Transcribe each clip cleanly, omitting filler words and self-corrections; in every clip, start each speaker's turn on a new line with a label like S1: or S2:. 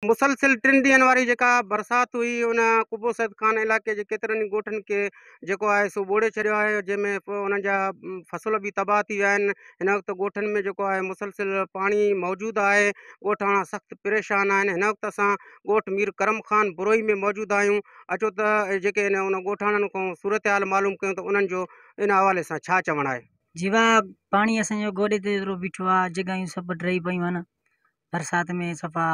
S1: مسلسل ٽن ڏينهن واري جيڪا برسات هئي ان قبو سيد خان علائقي جي ڪيترن ئي ڳوٺن کي جيڪو آهي سو ٻوڙي ڇڏيو آهي جنهن ۾ انهن جا فصل به تباهه ٿي ويا آهن. هن وقت ڳوٺن ۾ جيڪو آهي مسلسل پاڻي موجود آهي، ڳوٺاڻا سخت پريشان آهن. هن وقت اسان ڳوٺ مير ڪرم خان بروهي ۾ موجود آهيون، اچو ته جيڪي ان ڳوٺاڻن کان صورتحال معلوم ڪيون ته انهن جو ان حوالي سان ڇا چوڻ آهي.
S2: جي واهه پاڻي اسان جو گوڏي تي ايترو بيٺو آهي، جڳهيون سڀ ڊهي پيون آهن. برسات ۾ صفا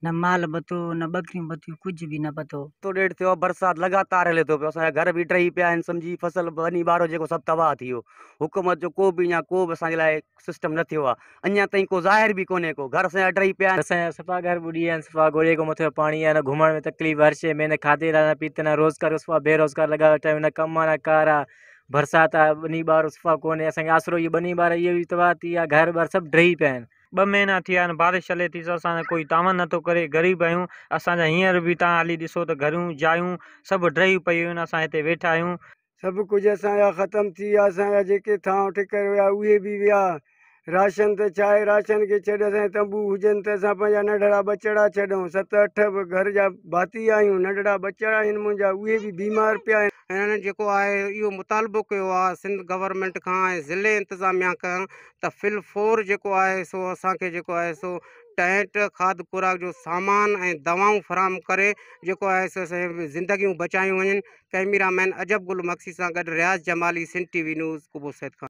S2: نه مال بتو نه ٻڪريون بتيون ڪجهه به نه پتو.
S3: هفتو ڏيڍ ٿيو آهي برسات لڳاتار هلي ٿو پيو اسان جا گهر به ڊهي پيا آهن سمجهي فصل ٻني ٻارو جيڪو سڀ تباهه ٿي ويو حڪومت جو ڪو به اڃا ڪو به اسان جي لاء سسٽم نه ٿيو آهي اڃا تائين ڪو ظاهر به ڪونهي ڪو گهر اسان جا ڊهي پيا آهن.
S4: اسان جا صفا گهر ٻڏي ويا آهن صفا گوڏي کان مٿي پاڻي آهي نه گهمڻ ۾ تڪليف هر شي ۾ نه کاڌي لاء نه پيتي نه روزگار صفا بيروزگار لڳا ويٺا آهيون نه ڪم آهي نه ڪار آهي برسات آهي ٻني ٻارو صفا ڪونهي اسان کي آسرو اهو ٻني ٻارو اهو ئي تباهه ٿي ويا گهر ٻار سڀ ڊهي پيا آهن.
S5: ٻه مهينا ٿي ويا آهن بارش هلي ٿي ته اسان سان ڪوئي تعاون نٿو ڪري غريب آهيون اسان جا هينئر به تان هلي ڏسو ته گهريون جايون سڀ ڊهي پيون آهن اسان هتي ويٺا آهيون.
S6: سڀ ڪجهه اسان جا ختم ٿي ويا اسان جا جيڪي ٿانو ٺڪر هيا اهي به ويا راشن ته ڇا آهي راشن کي ڇڏ اسان جا تنبو هجن ته اسان پنهنجا ننڍڙا ٻچڙا ڇڏون ست اٺ به گهر جا ڀاتي آهيون ننڍڙا ٻچڙا آهن منهنجا اهي به بيمار پيا آهن.
S1: هنن جيڪو آهي اهو مطالبو ڪيو آهي سنڌ گورنمينٽ کان ۽ ضلعي انتظاميا کان ته فل فور جيڪو آهي سو اسان کي جيڪو آهي سو ٽينٽ، کاڌ خوراڪ جو سامان ۽ دوائون فراهم ڪري جيڪو آهي سو اسان جون زندگيون بچايون وڃن. ڪئميرا مين عجب گل مگسي سان گڏ Riaz Jamali, Sindh T V news, Qubo Said Khan.